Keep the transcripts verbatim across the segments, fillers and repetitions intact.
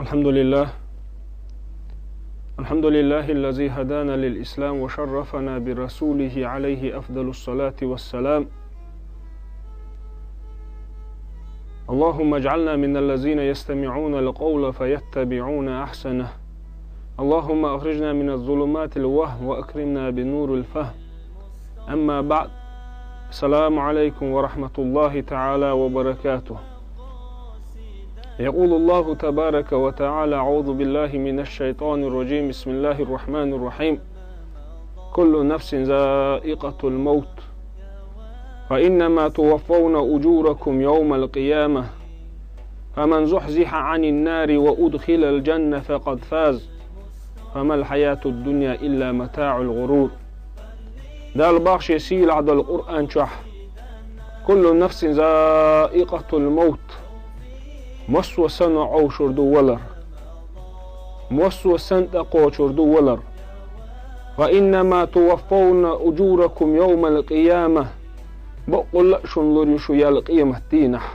الحمد لله. الحمد لله الذي هدانا للإسلام وشرفنا برسوله عليه أفضل الصلاة والسلام. اللهم اجعلنا من الذين يستمعون القول فيتبعون أحسنه. اللهم أخرجنا من الظلمات الوهم وأكرمنا بنور الفهم. أما بعد. السلام عليكم ورحمة الله تعالى وبركاته. يقول الله تبارك وتعالى: أعوذ بالله من الشيطان الرجيم. بسم الله الرحمن الرحيم. كل نفس ذائقة الموت. فإنما توفون أجوركم يوم القيامة. فمن زحزح عن النار وأدخل الجنة فقد فاز. فما الحياة الدنيا إلا متاع الغرور. Дала бахше сийлахь долу Къуръан чохь: كل نفس ذائقة الموت. Массо а санна Ӏовшур ду валар. Массо а санна тӀекхочур ду валар. وإنما توفون أجوركم يوم القيامة. Баккъалла а шуна лур ю шу ял къемат дийнахь.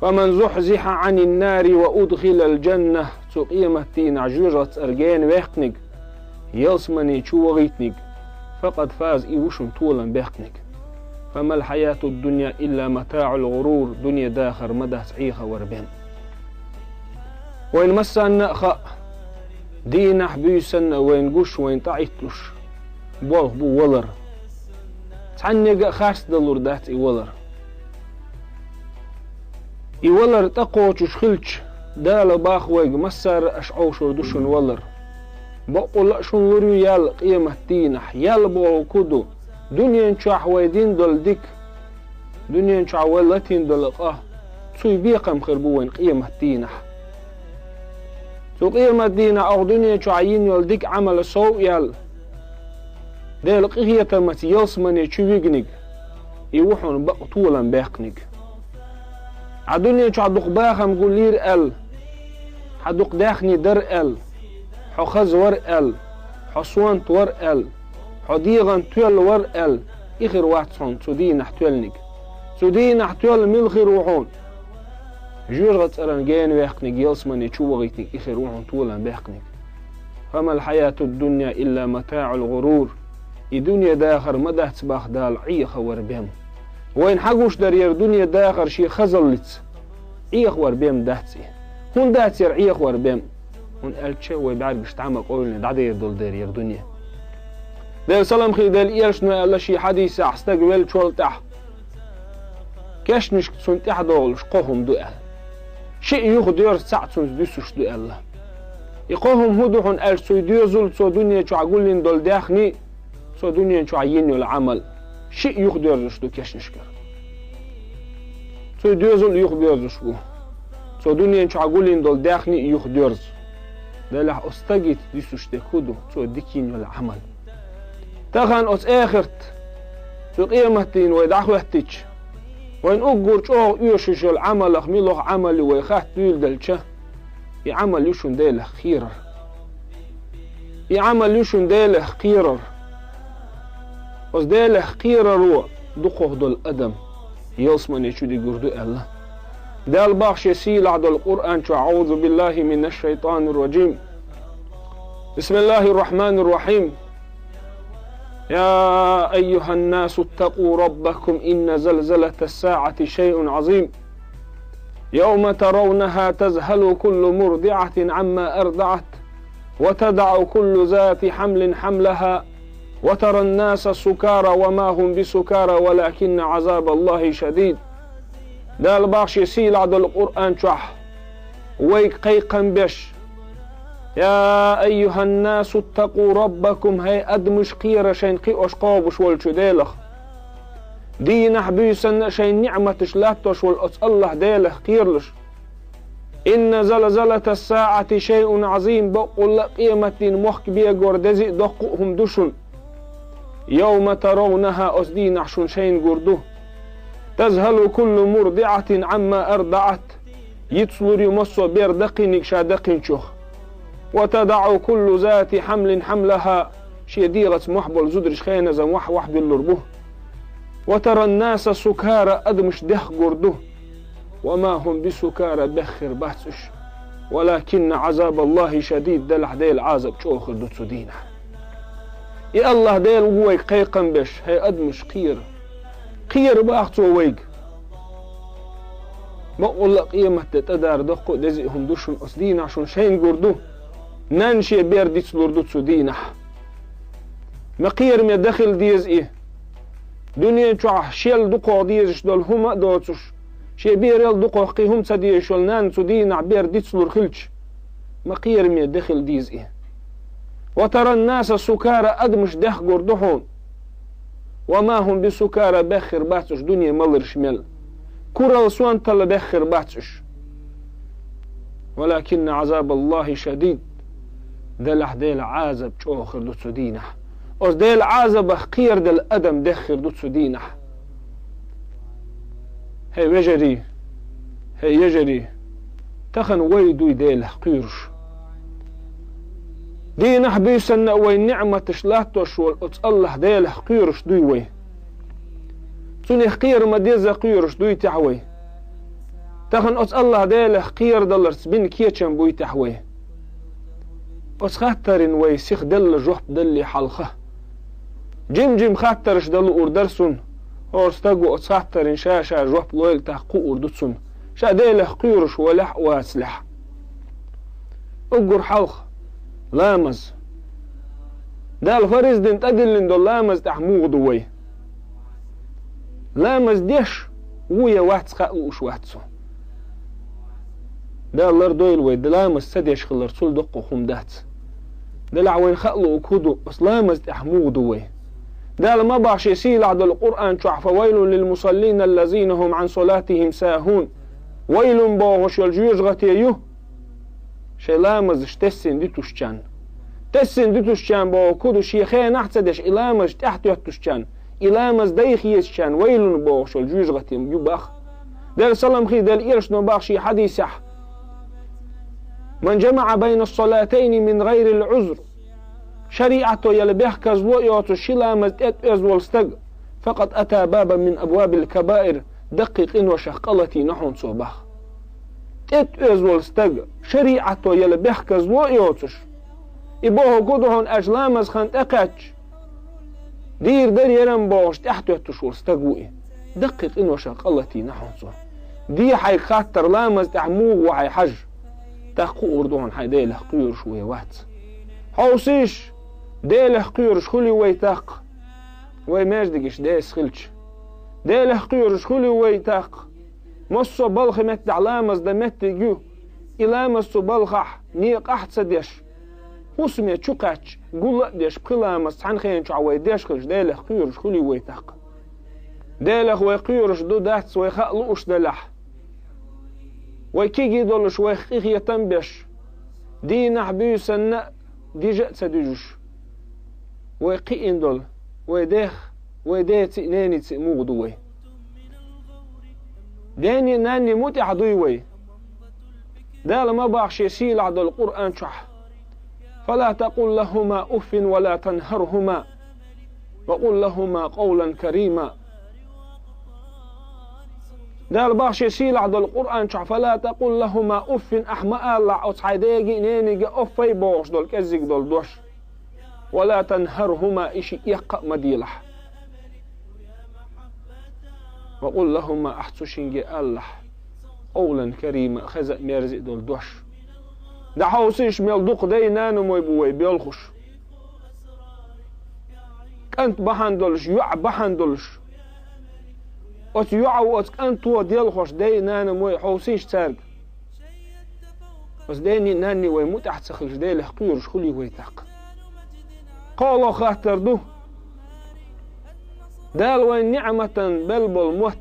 فمن زحزح عن النار وأدخل الجنة. Цу къемат дийнахь жоьжахатера гена ваьккхинарг, ялсамане чу вахийтинарг, فقد فاز, и ву шуна толам баьккхинарг. فما الحياة الدنيا إلا متاع الغرور. Дуьне дахар ма дац Ӏехавар бен. Вайн массарна а хаьа, дийнахь буьйсанна а вайна гуш, вайна тӀаӀитталуш болх бу валар. Цхьаннега а харцдалур дац и валар. И валар тӀекхочуш хилча, Дала бах вайга: массара а аша Ӏовшур ду шуна валар. Баккъалла а шуна лур ю ял къемат дийнахь. Ял боху ку ду? Дуьнен чохь вай дина долу дика, дуьнен чохь вай латийна долу къа, цуьнан бекхам хир бу вайн къемат дийнахь. Цу къемат дийнахь оха дуьнен чохь йина йолу дика Ӏамал сов а яьлла, Делан къинхетамца ялсамане чу вигниг, и ву хьуна бакъ толам баьккхиниг. Хьан дуьнен чохь дукха бахам гулйира аьлла, хьан дукха даьхни дара аьлла, хьо хаза вара аьлла, хьо сонта вара аьлла, хьо дегӀан тоьлла вара аьлла, и хир вац хьуна цу дийнахь тоьлланиг. Цу дийнахь тоьлла мила хир ву хьуна? Жоьжахатера гена ваьккхиниг, ялсамане чу вахийтиниг, и хир ву хьуна толам баьккхиниг. فما الحياة الدنيا إلا متاع الغرور. И дуьне дахар ма дац бах Дала Ӏехавар бен. Вайна хьан гуш дара яра дуьне дахар шен хазаллица? Ӏехавар бен дац и. ХӀунда дац яра Ӏехавар бен? ХӀунда аьлча вай бӀаьргаш тӀе ма къовлина дӀадер долу дера яра дуьне. Делан салам хи Делан элчано аьлла шен хьадисехь: стаг веллачул тӀаьхьа кешнашка цунна тӀаьхьадогӀуш кхо хӀума ду аьлла. Шиъ юхадоьрзу, цхьаъ цуьнца дуьсуш ду аьлла. И кхо хӀума хӀун ду хьуна аьлча, цуьнан доьзал, цо дуьне чохь гулйина долу даьхни, цо дуьне чохь йина йолу Ӏамал. Шиъ юхадоьрзуш ду кешнашкара. Цуьнан доьзал юхабоьрзуш бу. Цо дуьне чохь гулйина долу даьхни а юхадоьрзу. Делахь оцу стагица дуьсуш дерг хӀун ду? Цо дика йина йолу Ӏамал. Тахана оцу эхарт, цу къематдийна вай дӀахӀоьттича, вайн уггар чӀогӀа оьшуш йолу Ӏамалах муьлха Ӏамал ю вай хатта дуьйладелча, и Ӏамал ю шуна Делах кхерар. И Ӏамал ю шуна Делах кхерар. Оцу Делах кхераро дукхах долу адам ялсамане чу дигур ду аьлла. Дала бах шен сийлахь долу Къуръан чохь: أعوذ بالله من الشيطان الرجيم. بسم الله الرحمن الرحيم. يا أيها الناس اتقوا ربكم إن زلزلة الساعة شيء عظيم. يوم ترونها تذهل كل مرضعة عما أرضعت وتضع كل ذات حمل حملها وترى الناس سكارى وما هم بسكارى ولكن عذاب الله شديد. Дала бах шен сийлахь долу Къуръан чохь вайга кхайкхам беш: يا أيها الناس اتقوا ربكم, хӀай адамаш, кхера шайн кхиош, кхобуш волчу Делах. Дийнахь буьйсанна а шайн ниӀматаш латтош волу оцу АллахӀ Делах кхералаш. إن زلزلة الساعة شيء عظيم, баккъалла а къематдийнан мохк бегор деза а, доккха а хӀума ду шуна. يوم ترونها, оцу дийнахь шуна шайна гур ду. تذهل كل مرضعة عما أرضعت. Йицлур ю массо а бер даккхийниг ша даккхинчух. وتضع كل ذات حمل حملها. Шен дегӀаца мохь болу зудараш хеназа мохь-мохь буьллур бу. وترى الناس سكارى, адамаш дехгур ду. وما هم بسكارى, беххар бац уьш. «ولكن عذاب الله شديد», делахь Делан Ӏазап чӀогӀа хир ду цу дийнахь. И АллахӀ Дела ву вайга кхайкхам беш, хӀей адамаш, кхера. Кхера боху Цо вайга. Бакъулла а къематде тӀадара доккха а деза хӀума ду шуна, оцу дийнахь шуна шайна гур ду. Нанна шен бер дицлур ду цу дийнахь. Ма кхераме дан хила деза и. Дуьнен чохь шел дукхох дезаш долу хӀума а доцуш, шен берал дукхох кхин хӀума ца дезаш йолу нанна цу дийнахь бер дицлур хилча, ма кхераме дан хила деза и. «وترى الناس سكارى», адамаш дехгур ду хьуна. «وما هم بسكارى», беххир бац уьш дуьне маларш мел. Куралла, сонталла беххир бац уьш. «ولكن عذاب الله شديد», делахь Делан Ӏазап чӀогӀа хир ду цу дийнахь. Оцу Делан Ӏазабах кхераделла адам деххир ду цу дийнахь. ХӀей вежарий, хӀей ежарий, тахана вай дуй Делах кхоьруш. Дийнахь буьйсанна а вайн ниӀматаш латтош волу оцу АллахӀ Делах кхоьруш дуй вай. Цунах кхера ма-дезза кхоьруш дуй техь вай. Тахана оцу АллахӀ Делах кхерадаларца бина кечам буй техь вай. Оцу хаттарна вай сиха делла жоп далле хьалха, жим-жим хаттарш дан луур дара суна. ХӀора стага оцу хаттарна ша-ша жоп лойла тӀаккха хуур ду цунна, ша Делах кхоьруш валахь а вацалахь. Уггар хьалха, ламаз. Дала фарз дина тӀедиллина долу ламаз тӀехь муха ду вай? Ламаз деш ву я вац, хаа лууш вац цо. Дала лардойла вай, ламаз ца деш хилар цул доккха хӀума дац. Делахь вайна хаа луург хӀун ду, оцу ламаз тӀехь муха ду вай? Дала ма боху Шен сийлахь долу Къуръан чохь: «فويل للمصلين الذين هم عن صلاتهم ساهون». Вайлун бохуш йолу жоьжахате ю шайн ламазаш тесна дитуьшучарна. Тесна дитуьшучарна бохург хӀун ду? Шен хенахь а ца деш, и ламазаш тӀаьхьатоьттушчарна, и ламаз дайха езачарна вайлун бохуш йолу жоьжахате ю боху. Делан салам хилла Делан элчано боху шен хьадисехь: «من جمع بين الصلاتين من غير عذر». ШариӀато яла бехказло а йоцуш ши ламаз тӀетӀоьзна волу стаг, «فقد أتى بابا من أبواب الكبائر», даккхий къиношах къа латийна хьуна цо боху. ТӀетӀоьзна волу стаг, шариӀато яла бехказло а йоцуш. И бохург хӀун ду хьуна, аша ламаз хан тӀекхаьчча, дийр дара ярам бохуш тӀаьхьатоьттуш волу стаг ву и. Даккхий къиношах къа латийна хьуна цо. Де хьайга хаттар, ламаз тӀехь муха ву хьайн хьажа. ТӀаккха хуур ду хьуна, хьайн Делах кхоьруш ву я вац. Хьовсийша, Делах кхоьруш хуьлий вай тӀаккха? Вай маьждигаш деса хилча, Делах кхоьруш хуьлий вай тӀаккха? Массо а балха меттехь ламаз дан меттиг ю. И ламаз цу балхахь некъахь а ца деш, хӀусаме чу кхаьчча, гул а деш, пхи ламаз цхьана хена чохь вай деш хилча, Делах кхоьруш хуьлий вай тӀаккха? Делах вай кхоьруш ду, дац вай хаа лууш делахь, вай кегий долуш, вайх къинхетам беш, дийнахь буьйсанна а дижа а ца дуьжуш, вай кхиъна долу вай дех, вай деца а, ненаца а муха ду вай? Дений, нанний муьтӀахь дуй вай? Дала ма боху Шен сийлахь долу Къуръан чохь: «فلا تقل لهما أف ولا تنهرهما وقل لهما قولا كريما». Дала боху Шен сийлахь долу Къуръан чохь: «فلا تقل لهما أف», ахь ма алалахь оцу хьайн дега а, ненига а «уфф» бохуш долу кӀеззиг долу дош. «ولا تنهرهما», и шиъ эккха а ма делахь. «وقل لهما», ахь цу шинге алалахь, «قولا كريما», хеза а, мерза а долу дош. ДӀахьовсийша, мел дукха дай-нанамой бу вай боьлхуш. КӀант бахьана долуш, йоӀ бахьана долуш. Оцу йоӀо, оцу кӀанто делхош дай-нанамой, хьовсийша цаьрга. Оцу дений, нанний вай муьтӀахь ца хилча, Делах кхоьруш хуьлий вай тӀаккха? КхоалгӀа хаттар ду: Дала вайн ниӀматан белла болу мотт,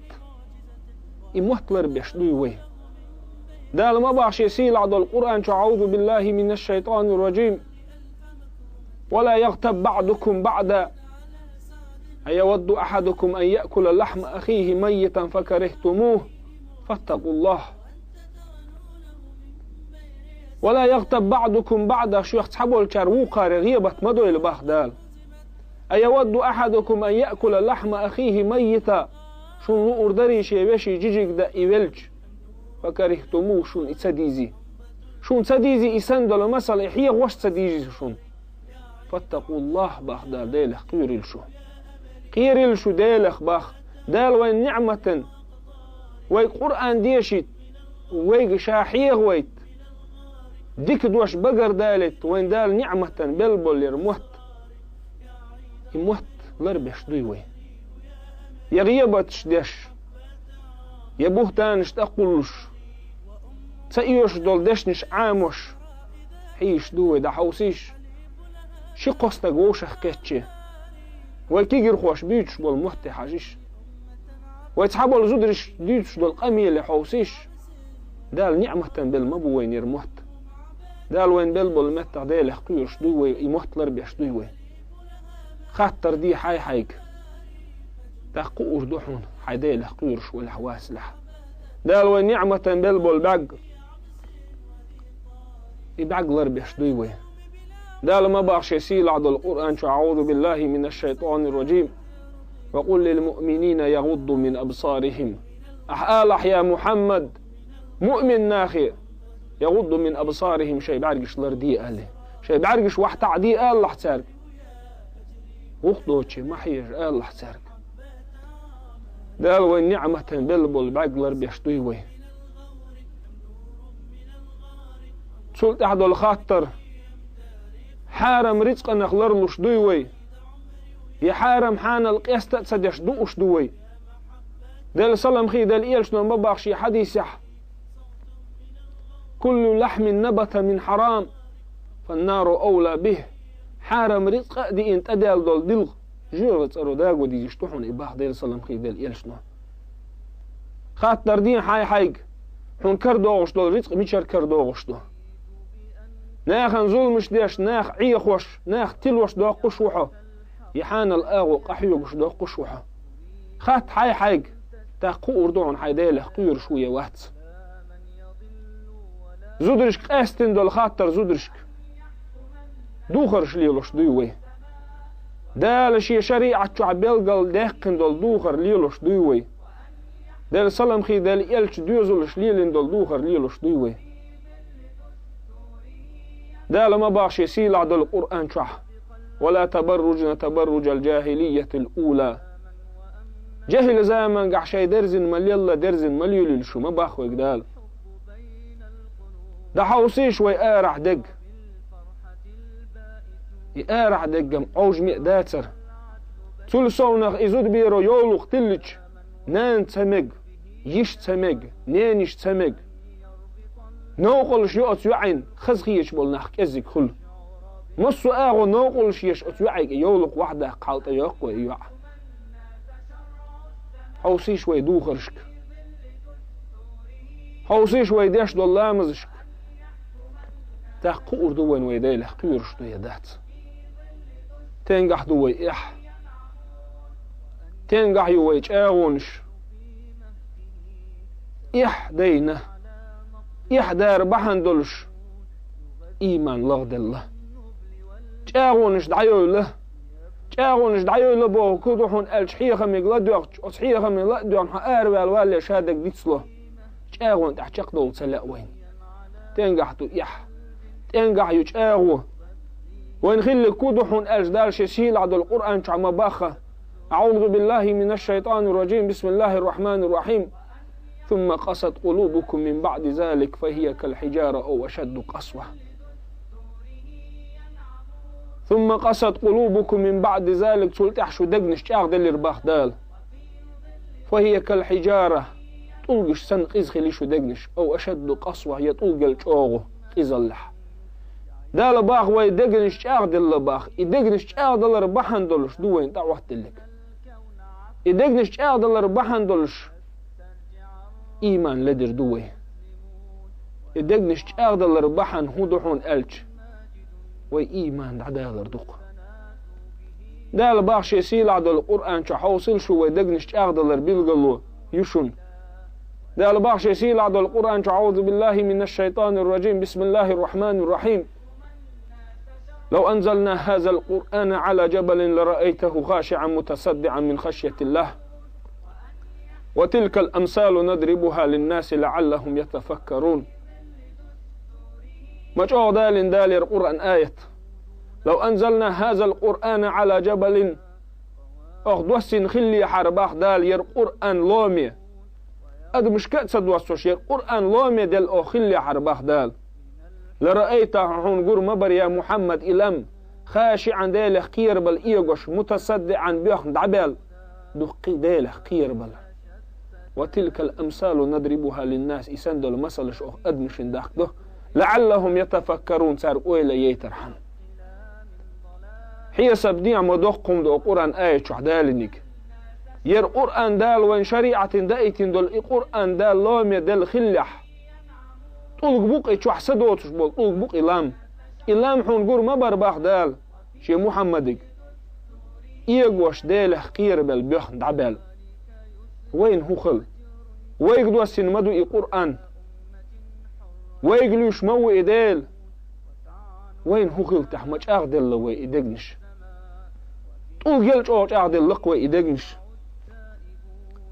и мотт ларбеш дуй вай? Дала ма боху Шен сийлахь долу Къуръан чу: «أعوذ بالله من الشيطان الرجيم. ولا يغتب بعضكم بعضا. أيود أحدكم أن يأكل لحم أخيه ميتا فكرهتموه. فاتقوا الله. ولا يغتب بعضكم بعضا». Шух цхьаболчара вукхаре гӀийбат ма дойла, боху Дала. «أيود أحدكم أن يأكل لحم أخيه ميتا». Шуна луур дарий шен вешин жижиг дан и велча? «فكرهتموه», шуна и ца дезий? Шуна ца дийзи и санна долу масал, и хьехош ца дийзи шуна. «Фаттакъуллахь», бах Дала, Делах кхоьрийла шу. Кхерийла шу Делах, бах. Дала вайн ниӀматан, вай Къуръан дешийта, вайга ша хьехавайта, дика дош багардалийта, вайн Дала ниӀматан белла болу яра мотт. И мотт ларбеш дуй вай? Я гӀийбаташ деш, я буьхтанаш тӀекхуллуш, ца оьшуш долу дешнаш Ӏамош хьийзаш ду вай, дӀахьовсийша. Ши-кхо стаг вовшах кхеччи, вай кегийрхоша буьйцуш болу мотте хьажийша. Вай цхьаболу зударша дуьйцуш долу къамеле хьовсийша. Дала ниӀматан белла ма бу вайна яра мотт. Дала вайна белла болу меттах Делах кхоьруш дуй вай, и мотт ларбеш дуй вай. Хаттар де хьай-хьайга. ТӀаккха хуур ду хьуна, хьайн Делах кхоьруш валахь, вацалахь. Дала вайн ниӀматан белла болу бӀаьрг, и бӀаьрг ларбеш дуй вай? Дала ма боху шен сийлахь долу Къуръан чу: «АӀузу биллахьи минаш-шайтӀанир-ражим. Ва къул лил-муъминина ягӀудду мин абсарихьим». Ахьа алахь, я Мухьаммад, муъмин нахе: «ЯгӀудду мин абсарихьим», шайн бӀаьргаш ларде, аьлла. Шайн бӀаьргаш вахьтаӀа де, алахь, цаьрга. Вукху доцче ма хьежа, алахь, цаьрга. Дала вайн ниӀматан белла болу бӀаьрг ларбеш дуй вай? Цул тӀаьхьа долу хаттар: хьарам рицкъанах ларлуш дуй вай? Я хьарам хьанал къеста а ца деш дууш ду вай? Делан салам хи делла элчано ма боху шен хьадисехь: «Куллу лахьмин набата мин хьарам, фаннару авла бихь». Хьарам рицкъа а диъна тӀедаьлла долу дилха жоьжахатин цӀаро даго дезаш ду хьуна и, бах Делан салам хи делла элчано. Хаттар де хьай-хьайга: хьуна карадогӀуш долу рицкъ мичара карадогӀуш ду? Нахана зуламаш деш, нах Ӏехош, нах тилош доккхуш ву хьо, я хьанал агӀо къахьоьгуш доккхуш ву хьо? Хатта хьай-хьайга, тӀаккха хуур ду хьуна, хьайн Делах кхоьруш ву я вац. Зударшка къаьстина долу хаттар зударшка: духарш лелош дуй вай? Дала шен шариӀат чохь белгалдаьккхина долу духар лелош дуй вай? Делан салам хи делла элча доьзалш лелийна долу духар лелош дуй вай? Дала ма боху шен сийлахь долу Къуръан чохь: «Ва ла табарружна табарружал-жахьилийятил-ула». ЖахӀил замангахь шайн дерзина ма лелла, дерзина ма лелийла шу, ма боху вайга Дала. ДӀахьовсийша вай арахь дерг. И арахь дерг-м Ӏовжаме а дацара. Цул совнах и зудаберо йовлакх тиллича, нана ца мега, йиша ца мега, ненайиша ца мега. Новкъарлаш йо оцу йоӀана, хазахеташ болу нах кӀеззиг хуьлу. Массо а агӀо новкъарлаш еш оцу йоӀе йовлакх вахьа даккха хьал тӀейоккху вай и йоӀ. Хьовсийша вай духаршка. Хьовсийша вай деш долу ламазашка. ТӀаккха хуур ду вайн, вай Делах кхоьруш ду я дац. Тенгахь ду вай эхь? Тенгахь ю вай чӀагӀонаш? Эхь дайна, эхь дара бахьана долуш, ийман лагӀделла. ЧӀагӀонаш дӀайойла. ЧӀагӀонаш дӀайойла боху ку ду хьуна аьлча, хьехамиг ладоьгӀча, оцу хьехамиг ладоьгӀна хьо араваьлла валле ша дерг дицло. ЧӀагӀонна тӀехь чекхдовла ца лаьа вайна. ТӀенгахь ду эхь. ТӀенгахь ю чӀагӀо. Вайн хиллиг ку ду хьуна аьлча, Дала шен сийлахь долу Къуръан чохь ма боху: «АӀузу биллахьи минаш-шайтӀанир-ражим. Бисмиллахьир-рахьманир-рахьим. Сумма къасат къулубукум мин баӀди залик, фахьия кал-хьиджара ав ашадду къасва». «Сумма къасат къулубукум мин баӀди залик», цул тӀаьхьа шун дегнаш чӀагӀделира, боху Дала. «Фахьия кал-хьиджара», тӀулгаш санна къиза хили шун дегнаш, «ав ашадду къасва», я тӀулгал чӀогӀа къизаллехь. Дала боху вай дегнаш чӀагӀделла боху. И дегнаш чӀагӀдалар бахьана долуш ду вайна дӀахӀоттаделлиг. И дегнаш чӀагӀдалар бахьана долуш ийман ледир ду вай. И дегнаш чӀагӀдалар бахьана хӀун ду хьуна аьлча, вай ийман дӀадалар ду-кх. Дала боху шен сийлахь долу Къуръан чу: «Хьовсийла шу», вай дегнаш чӀагӀдалар билгало ю шуна. Дала боху шен сийлахь долу Къуръан чу: «АӀузу биллахьи минаш-шайтӀанир-ражим. Бисмиллахьир-рахьманир-рахьим. Лав анзална хьазал-Къуръана Ӏала жабалин лараайтахьу хашиӀан мутасаддиӀан мин хашйатиллахь. Ва тилкал-амсалу надрибухьа линнаси лаӀаллахьум ятафаккарун». Ма чӀоагӀа далийна Дала яр Къуръан аят: «Лав анзална хазал Къуръана гӀала жабалин». Оха доссийна хиллехьара бах Дала яр Къуръан ломе. Адамашка а ца доссош яр Къуръан ломе делла оха хиллехьара бах Дала. «Лараайтаху», хьуна гур ма бара, я Мухьаммад, и лам, «хашиӀан», Делах кхерабала эгош, «мутасаддиӀан», боьхна дӀабаьлла, дуккхий Делах кхерабала. «Ва тилкал амсалу надрибуха линнас», и санна долу масалаш оха адамашна дахка до, «лаӀаллахум ятафаккарун», цара ойла яйтархьама. Хьесап дехьа ма доккха хӀума ду оха Къуръан аят чохь далийниг. Яр Къуръан Дала вайн шариӀатан даийтина долу и Къуръан Дала ломе делла хиллехь, тӀулг бу-кх и чохь са доцуш болу, тӀулг бу-кх и лам. И лам хьуна гур ма бара бах Дала шен Мухьаммадиг. Эгош Делах кхерабелла боьхна дӀабаьлла. Вайна хӀун хала? Вайга доссийна ма ду и Къуръан. Вайга луьйш ма ву и Дела. Вайна хӀун хила техьа, ма чӀагӀделла вай и дегнаш. ТӀулгел чӀогӀа чӀагӀделла-кх вай и дегнаш.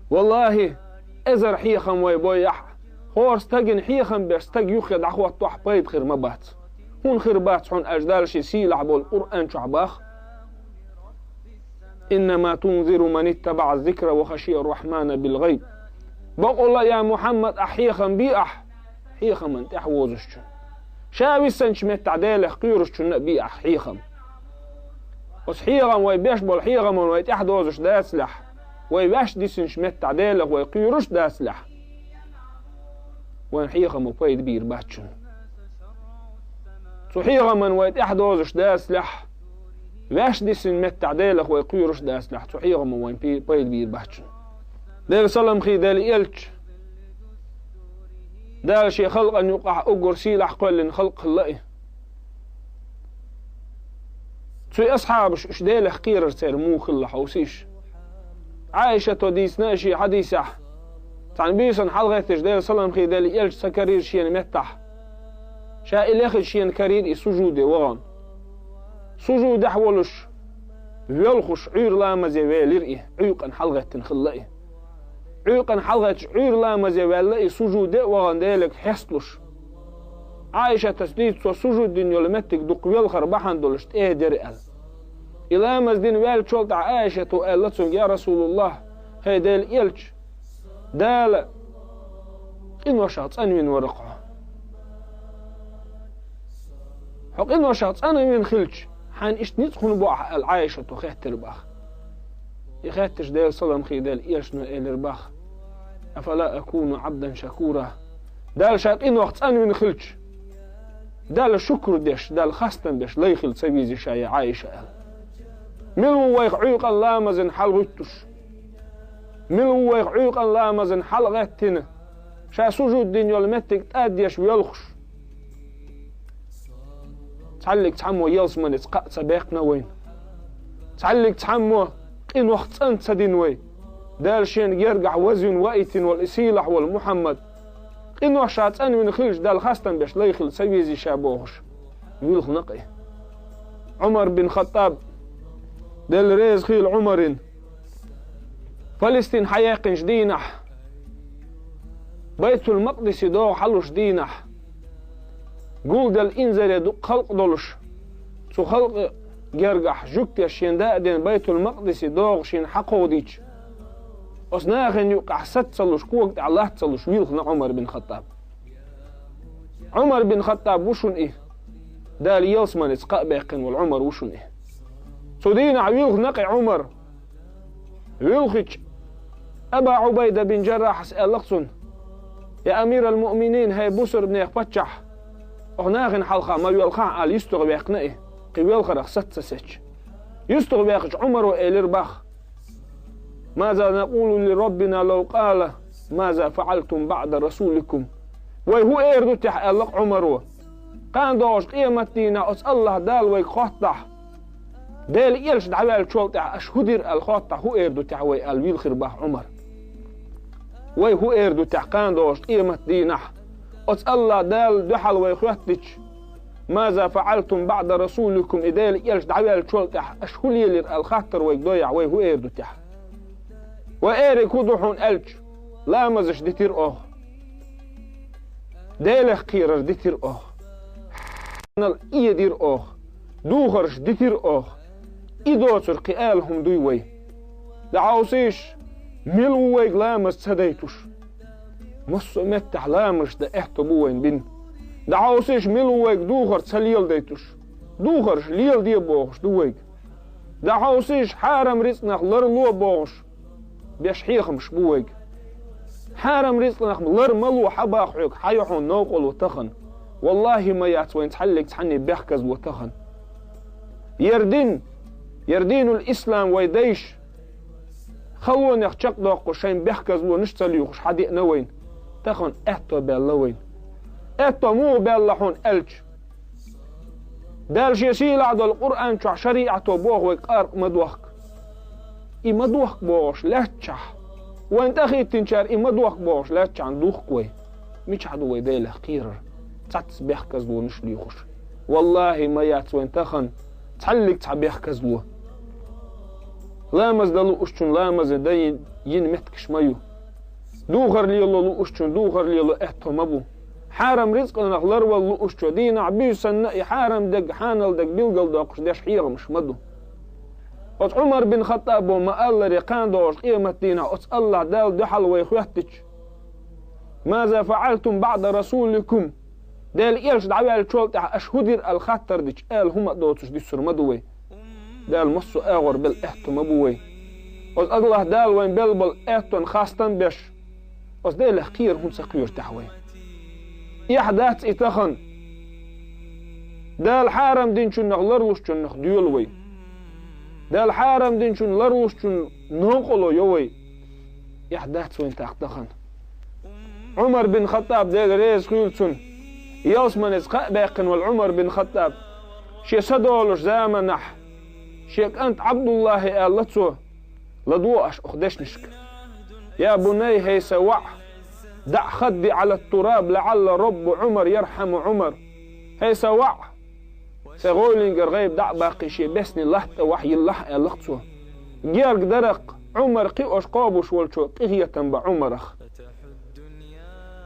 Валлахи, эзар хьехам вай бойахь, хӀора стагана хьехам беш стаг юххе дӀахӀоттахь, пайда хир ма бац. ХӀунда хир бац хьуна аьлча, Дала шен сийлахь болу Къуръан чохь бах: «Иннама тунзиру ман иттабаӀа ззикра ва хашия ррахьмана билгӀайб». Бакъалла, я Мухьаммад, ахь хьехам би ахь хьехаман тӀаьхьа возучунна. Ша висанчу меттехь Делах кхоьручунна а би ахь хьехам. Оцу хьехам вай беш болу хьехаман вай тӀаьхьа дозуш дацалехь, вай ваьш дисинчу меттехь Делах вай кхоьруш дацалехь, вайн хьехамо пайда бийр бац шуна. Цу хьехаман вай тӀаьхьа дозуш дацалехь, ваьш дисина меттехь Делах вай кхоьруш дацалехь, цу хьехамо вайн пе-, пайда бийр бац шуна. Делан салам хи Делан элча, Дала шен халкъан юкъахь уггар сийлахь кхоьллина халкъ хилла и. Цуьнан асхьабаш уьш Делах кхерар церан муха хилла хьовсийша. Ӏайшато дийцина шен хьадисехь, цхьана буьйсанна хьалагӀетташ Делан салам хи Делан элча ца карийра шена меттахь. Ша и лехача шена карийра и сужуде вахана. Сужудехь волуш, воьлхуш Ӏуьйра ламазе велира и, Ӏуьйкъана хьалагӀеттина хилла и. Ӏуьйкъана хьалагӀетташ Ӏуьйра ламазе ваьлла и сужуде а вахана Делага хьесталуш. Ӏайшатас дийца цо сужуд дина йолу меттиг дукха велхар бахьана долуш тӀе а дира аьлла. И ламаз дина ваьллачул тӀаьхьа Ӏайшато аьлла цуьнга: «Я Расулуллах, хӀай Делан элча, Дала къиношах цӀанвина вара хьо. Хьо къиношах цӀанвина хилча, хьайна иштта ницкъ хӀунда бо ахь?» аьлла Ӏайшато хеттира бах. И хетташ Делан салам хи Делан элчано элира бах: «Афала акуну Ӏабдан шакура?» Дала ша къинох цӀанвина хилча, Далла шукур деш, Далла хастам беш лай хила ца везий ша, я Ӏайша, аьлла. Мила ву вайх Ӏуьйкъан ламазан хьалагӀуьттуш? Мила ву вайх Ӏуьйкъан ламазан хьалагӀеттина, ша сужуд дина йолу меттиг тӀаддеш воьлхуш? Цхьаллиг цхьаммо ялсаманица кхаъ ца баьккхина вайна. Цхьаллиг цхьаммо къинох цӀан ца дина вай. Дала шена гергахь вазвина ваийтина волу и сийлахь волу Мухьаммад къинох ша цӀанвина хилча, Далла хастам беш лай хила ца везий ша бохуш, вилхина-кх и. Ӏумар бин Хаттаб, Дела реза хила Ӏумарин, Палестин хьаяккхинчу дийнахь, Байтул-Макъдисе догӀа хьалуш дийнахь, гулделла инзаре дукха халкъ долуш, цу халкъа гергахь жуьгтеш шен да а дина Байтул-Макъдисе догӀа шена хьакховдийча, оцу нахана юккъехь саца ца луш, кога тӀехь латта ца луш вилхина Ӏумар бин Хаттаб. Ӏумар бин Хаттаб ву шуна и. Дала ялсаманица кхаъ баьккхина волу Ӏумар ву шуна и. Цу дийнахь вилхина-кх и Ӏумар. Вуьлхича, Аба Ӏубайда бин Джаррахьас аьлла-кх цунна: «Я амирал-муъминин, хӀай бусурбанех паччахь, оха нахана хьалха ма воьлхахь», аьлла, юьстагӀ ваьккхина и, кхин воьлхарх саца ца сецча. ЮьстагӀ ваьккхича, Ӏумаро элира бах: «Маза накъулу ли Раббина лав къала: маза фаъалтум баъда расуликум?» Вай хӀун эр ду техьа, аьлла-кх Ӏумаро. Кхана догӀучу къематдийнахь оцу АллахӀ Дала вайга хоттахь, Делан элча дӀаваьллачул тӀаьхьа аша хӀун дира аьлла хоттахь, хӀун эр ду техьа вай аьлла вилхира бах Ӏумар. Вай хӀун эр ду техьа кхана догӀучу къематдийнахь, оцу АллахӀ Дала дуьхьал вай хоьттича: «Маза фаъалтум баъда расуликум», и Делан элча дӀаваьллачул тӀаьхьа аша хӀун лелира аьлла хаттар вайга дойахь, вай хӀун эр ду техьа? Вай эриг хӀун ду хьуна аьлча, ламазаш дитира оха. Делах кхерар дитира оха. Нал эдира оха, духарш дитира оха. И доцург кхин ала хӀума дуй вай? ДӀахьовсийша, мила ву вайга ламаз ца дайтуш? Массо а меттехь ламазаш дан аьтто бу вайна бина. ДӀахьовсийша, мила ву вайга духар ца леладайтуш? Духарш леладе бохуш ду вайга. ДӀахьовсийша, хьарам рицкъанах ларло бохуш беш хьехамаш бу вайга. Хьарам рицкъанах лар ма ло, хьан бах хьоьга, хьан ю хьуна новкъарло тахана. Валлахи, ма яц вайн цхьаллиг цхьанне бехказло тахана. Яр дин, яр динул ислам вай дайша, халонех чекхдоккхуш шайн бехказлонаш ца лоьхуш хьадеана вайна. Тахана аьтто баьлла вайна. Аьтто муха баьлла хьуна аьлча, Дала шен сийлахь долу Къуръан чохь шариӀато боху вайга къаркъа ма дохка. И ма дохка бохуш лаьттачахь, вайн тӀехӀиттинчара и ма дохка бохуш лаьттачахьна духку вай. Мичахь ду вай Делах кхерар? Цхьацца бехказлонаш лоьхуш. Валлахи, ма яц вайн тахана цхьаллиг цхьа бехказло. Ламаз дан луучун ламаз дан йина меттигаш ма ю. Духар лело луучун духар лело аьтто ма бу. Хьарам рицкъанах ларвала луучо дийнахь буьйсанна и хьарам дерг, хьанал дерг билгалдоккхуш деш хьехамаш ма ду. Оцу Ӏумар бин Хаттабо ма-алларе, кхана догӀуш къематдийнахь оцу АллахӀ Далла дуьхьал вай хоьттича: «Маза фаӀалтум баӀда расуликум?» Делан элча дӀаваьллачул тӀаьхьа аша хӀун дира аьлла хаттар дича, ала хӀума а доцуш дуьсур ма ду вай. Дала массо а агӀор белла аьтто ма бу вай. Оцу АллахӀ Дала вайн белла болу аьттон хастам беш, оцу Делах кхера хӀунда ца кхоьру тӀехь вай? Эхь дац и тахана. Дала хьарам динчуннах ларлушчуннах доьлу вай. Дала хьарам динчун ларлушчун новкъарло йо вай. Эхь дац вайн тӀаккха тахана. Ӏумар бин Хаттаб, Дела реза хуьлу цунна, ялсаманица кхаъ баьккхина волу Ӏумар бин Хаттаб, шен са долуш заманахь, шен кӀант ӀабдуллахӀе аьлла цо: «ЛадогӀа аш оха дешнашка. Я бунай, хӀей сан воӀ, даӀ хадди Ӏала тураб, лаӀалла Роббу Ӏумар ярхьаму Ӏумар». ХӀей сан воӀ, сайн гӀовлингара гӀайба дӀа а баккхий, шен бесни латта вахь йиллахь, аьлла-кх цо. Герга дара-кх, Ӏумар кхиош кхобуш волчо къинхетам бан Ӏумарах.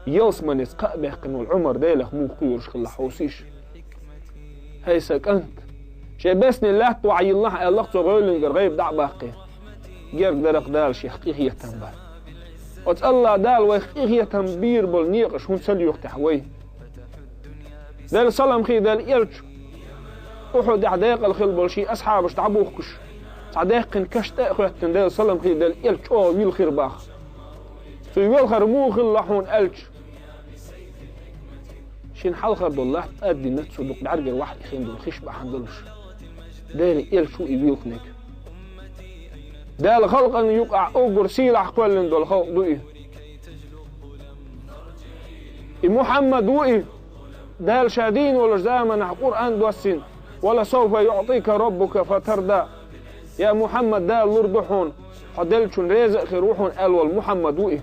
Ялсаманица кхаъ баьккхина волу Ӏумар Делах муха кхоьруш хилла хьовсийша. ХӀей сан кӀант, шен бесни латта вахь йиллахь, аьлла-кх цо гӀовлингара гӀайба дӀа а баккхий. Герга дара-кх Дала шех къинхетам бан. Оцу АллахӀ Дала вайх къинхетам бийр болу некъаш хӀунда ца лоьху тӀехь вай? Делан салам хи Делан элча, Ухьудехь декъала хилла болу шен асхьабаш дӀабухкуш, цхьа даьккхина каш тӀе а хӀоьттина, Делан салам хи Делан элча чӀогӀа вилхира бах. Цуьнан велхар муха хилла хьуна аьлча, шина хьалхара долу латта тӀаддина цо дукха бӀаьргара вахь ихина долу хиш бахьана долуш. Делан элча ву и вилхинарг. Дала халкъана юкъахь уггар сийлахь кхоьллина долу халкъ ду и. И Мухьаммад ву и. Дала ша дийна волуш заманахь Къуръан доссийна: «Ва ла сауфа юӀтика роббука фатарда». Я Мухьаммад, Дала лур ду хьуна, хьо деллачунна реза а хир ву хьуна аьлла волу Мухьаммад ву и.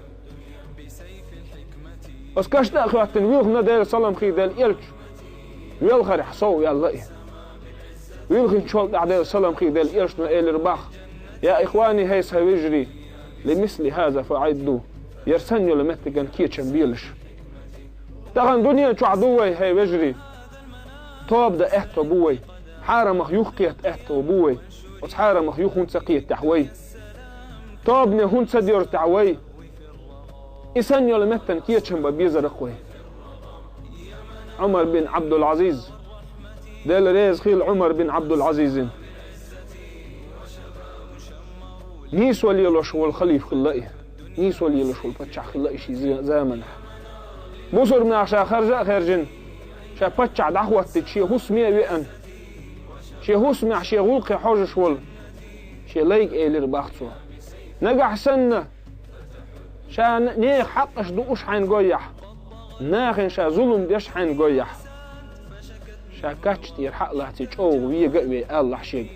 Оцу каш тӀе а хӀоьттина вилхина Делан салам хи Делан элча. Велхарехь сов ваьлла и. Вилхинчул тӀаьхьа Делан салам хи Делан элчано элира бах: «Я ихвани, хӀей сан вежарий, ли мисли хаза фаӀидду». Яра санна йолу меттиган кечам белаш. Тахана дуьнен чохь ду вай, хӀей вежарий. Тоба дан аьтто бу вай. Хьарамах юхакхета аьтто бу вай. Оцу хьарамах юха хӀунда ца кхета тӀехь вай? Тобане хӀунда ца доьрзу тӀехь вай? И санна йолу меттан кечам бан безара-кх вай. Ӏумар бин Ӏабдул-Ӏазиз. Дела реза хила Ӏумар бин Ӏабдул-Ӏазизин. Нийсо лелош волу халифа хилла и. Нийсо лелош волу паччахь хилла и шен зе-, заманахь. Бусурманах ша харжа а хаьржина, ша паччахь дӀахӀоттича, шен хӀусаме а веана, шен хӀусамехь шен гӀуллакхе хьожуш волу шен лайга элира бах цо: «Нагахь санна, ша н-, нехан хьакъаш дууш хьайна гойяхь, нахана ша зулам деш хьайна гойяхь, ша кач тӀера хьа а лаций, чӀогӀа вега а вей», алалахь шега.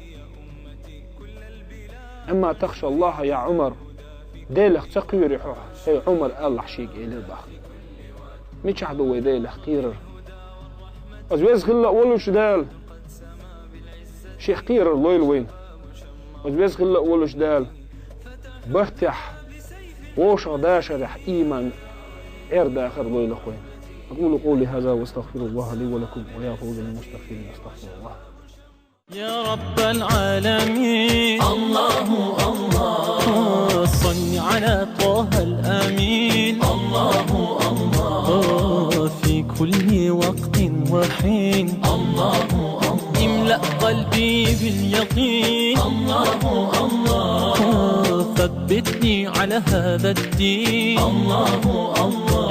«Амма тахша Аллаха, я Ӏумар, Делах ца кхоьрий хьо, хӀей Ӏумар?» алалахь шега элира бах. Мичахь ду вай Делах кхерар? Оцу веза хилла а волуш Дала шех кхерар лойла вайна. Оцу веза хилла а волуш Дала бартехь, вовшах дашарехь ийман Ӏер дахар лойла-кх вайна. أقول قولي هذا وأستغفر الله لي ولكم، ويا فوز المستغفرين، أستغفر الله. يا رب العالمين، الله، الله، صل على طه الأمين، الله، الله، في كل وقت وحين، الله، الله، املأ قلبي باليقين، الله، الله، ثبتني على هذا الدين، الله، الله،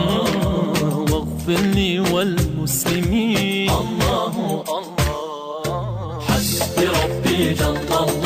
واغفر لي والمسلمين، الله، الله. حسبي ربي جل الله.